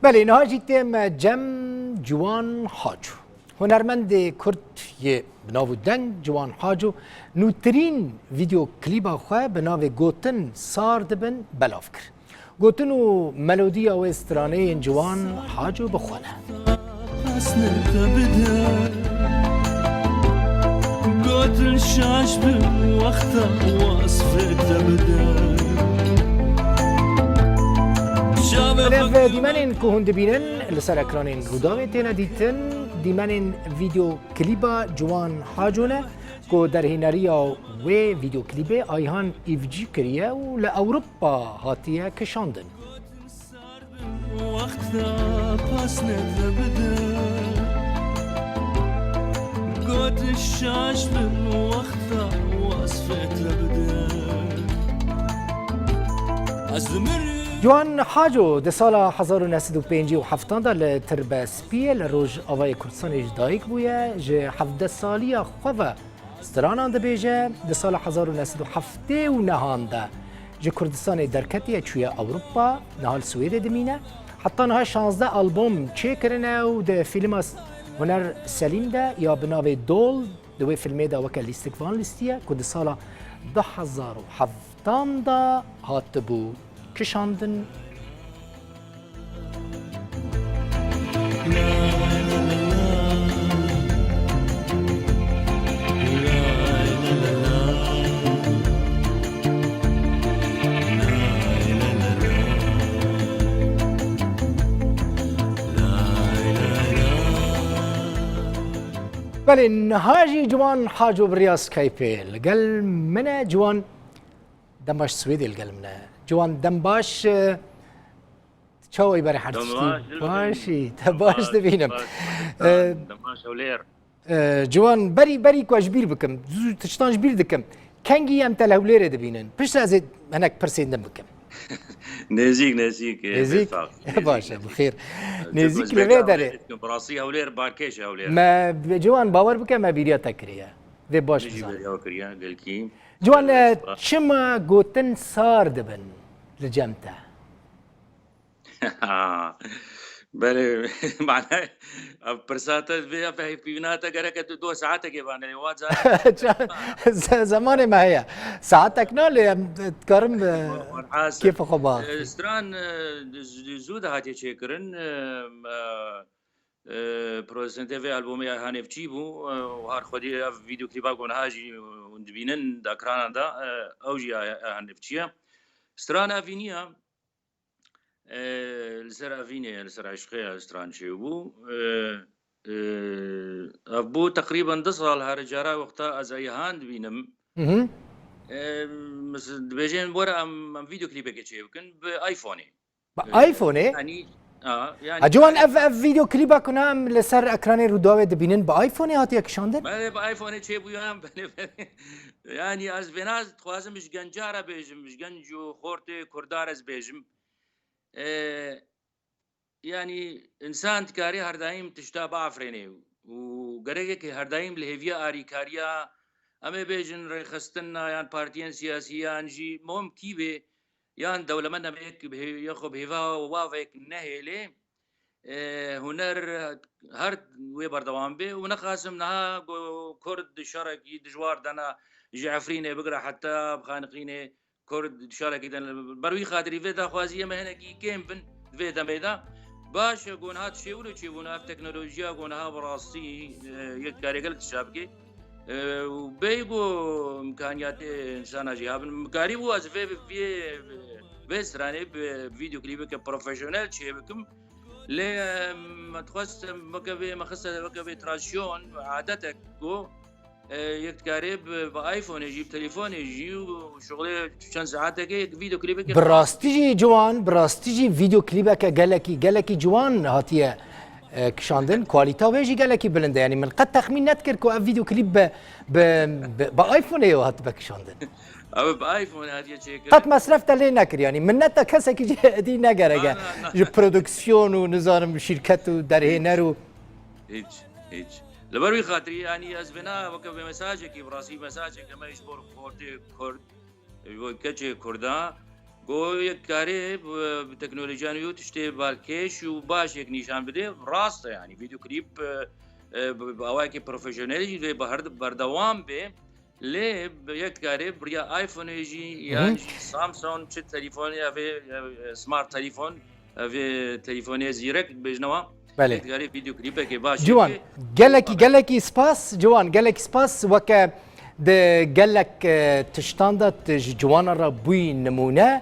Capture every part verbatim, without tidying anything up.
Belê, niha jî tê me cem Ciwan Haco. Hunermendê Kurd yê bi nav û deng Ciwan Haco nûtirîn vîdeo klîba xwe bi navê Gotin Sar Dibin belav kir. Gotin û melodiya wê straneyên Ciwan Haco bi xwe ne. Gotin şaş bin wexta wasfê te bide. Belê, ev dîmenên ku hûn dibînin li ser ekranên Rûdawê têne dîtin, dîmenên vîdeo klîba Ciwan Haco ne ku derhêneriya wê vîdeo klîbê Ayhan Îvcî kiriye û li Ewropa hatiye kişandin. Wexta pasnê te bide. Gotin şaş bin wexta wasfê te bide. Ez li mir Ciwan Haco di sala hezar û neh sed û pêncî û heftan de li Tirbe Spiyê li Rojavayê Kurdistanê ji dayik bûye. Ji hevdeh saliya xwe ve stranan dibêje. Di sala hezar û neh sed û heftê û nehan de ji Kurdistanê derketiye, çûye Ewropa, niha li Swêdê dimîne. Heta niha şazdeh albom çêkirine û di fîlma s-, Huner Selîm de ya bi navê Dol, di wê fîlmê de weke lîstikvan lîstiye ku di sala du hezar û hevdan de hatibû kişandin. Belê, niha jî Ciwan Haco bi riya Skypeê li gel min e. Ciwan, dem baş, Swêdê li gel min e. Ciwan, dem baş, e, çawa yî, berê her tiştî? Baş, dilbixin. Başî, te baş dibînim. Baş, baş, e, baş, hewlêr. E, Ciwan, berî, berî ku ez ji bîr bikim, zû tiştan ji bîr dikim. Kengî em te li Hewlêrê dibînin? Piştre ez ê hinek pirsên din bikim. Nêzîk, nêzîk, e, Nêzîk? Bêfaq. Nêzîk, baş e, nêzîk. Bi xêr. E, nêzîk li vê derê. Bi rastî Hewlêr balkêş e, Hewlêr. Me, Ciwan, bawer bike, me bîriya te kiriye. Vê baş bizanim. Min jî bêriya kiriye, gelkî. Ciwan, e, çima gotin sar dibin li cem te? Belê, mane, ev pirsa te vê, ev hevpîvîna te gereke tu do saetekê bane, lê wa ca- Ze-, zemanê me heye. Saetek na, lê em dikarim, e, Werhasil, kêfa xwe biaxivînim. E, stran, e, z-, zû de hatiye çêkirin, e, me, e, produsentê vê albomê Hanevçî bû, e, û her xwedî ev vîdeo klîba ku niha jî hûn dibînin di ekranan de, e, ew jî Hanevçî ye. Stran evînî ye. E, li ser evînê, li ser eşqê ez stran çêbû. E, e, ev bû teqrîben du sal, her cara wexta ez Eyhan dibînim. Hı hı. E, mis-, dibêjin, were em, em vîdeo klîpekê çêbikin bi iPhoneê. Bi iPhoneê? E, yanî, a, yanî Ha, Ciwan, ev, ev vîdeo klîba ku na em li ser ekranê Rûdawê dibînin, bi iPhoneê hatiye kişandin? Belê, bi iPhoneê çêbûye, belê, belê. Yanî ez vêna dixwazim ji genca re bêjim, ji genc û xortê Kurda re ez bêjim. E, yanî însan dikarê her daîm tişta biafirêne û gerek e her daîm li hêviya arîkariya, em ê bêjin rêxistina yan partiyên siyasî yan jî muhim kî bê, yan dewlemend em ê yek bi hê-, ya xwe bi hêva wavek nehêlê, e, huner her wê berdewam bê û nexasim niha ku Kurd di şerekî dijwar de ne, ji Efrînê bigire heta bi Xaniqînê Kurd di şerekî de ne. Ber wî xatirî vê daxwaziyê me hinekî kêm bin di vê demê de. Baş e, ku niha tiştê wilo çêbûne, ev teknolojiya ku niha bi rastî, e, yek karê gelek tişta bike. E, û bêyî ku imkaniyatê insana jî hebin, mikarî bû ez vê, vê, vê stranê bi vîdeo klîbeke profesyonel çêbikim. Lê, e, me dixwest, em weke vê, me xiste weke vê tradisyon, adetek ku, e, yek dikarê bi, bi iPhoneê jî, bi telefonê jî û şixulê çend saetekê yek vîdeo klîbeke Bi rastî jî ciwan, bi rastî jî vîdeo klîbeke gelekî, gelekî ciwan hatiye, e, kişandin. Kualîta wê jî gelekî bilind e. Yanî min qet texmîn nedikir ku ev vîdeo klîb bi, bi, bi, bi iPhoneê hatibe kişandin. Ew bi iPhone hatiye çêkirin. Qet mesref te lê nekir, yanî minneta kesekî jî êdî negerek e. Na, na, na. Ji produksiyon û nizanim şîrket û derhêner û Hiç, hiç. Li ber wî xatirî, yanî ez vêna weke vê mesajekî, bi rastî mesajeke me ji bo xortê Kurd, ji bo keçê Kurda, Ku yek karê bi, bi teknolojiyan û tiştê balkêş û baş yek nîşan bide, rast e, yani, videoklîp, e, e, bi, bi awayekî profesyonel jî vê bi her berdewam be. Lê bi yek karê bi riya iPhone jî, yan jî Samsung, çi telefon ya vê, e, smart telefon, e, vê telefonê zîrek bêjne wa. Belê. Yek karê videoklîpekê baş Ciwan, yekê. Gelekî, gelekî spas, Ciwan, gelekî spas. Weke di gelek, e, tiştan de tu ji Ciwana re bûyî nimûne.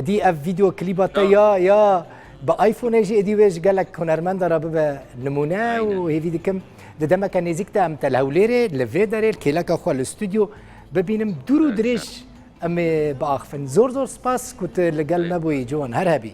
Dî ev video klîba te ya, ya bi iPhone jî êdî wê ji gelek hunermenda re bibe nimûne û hêvî dikim di demeke nêzîk de em te li Hewlêrê, li vê derê, li kêleka xwe li stûdyo bibînim. Dûr û dirêj em ê biaxifin. Zor zor spas ku tu li gel me bûyî, Ciwan. Her hebî.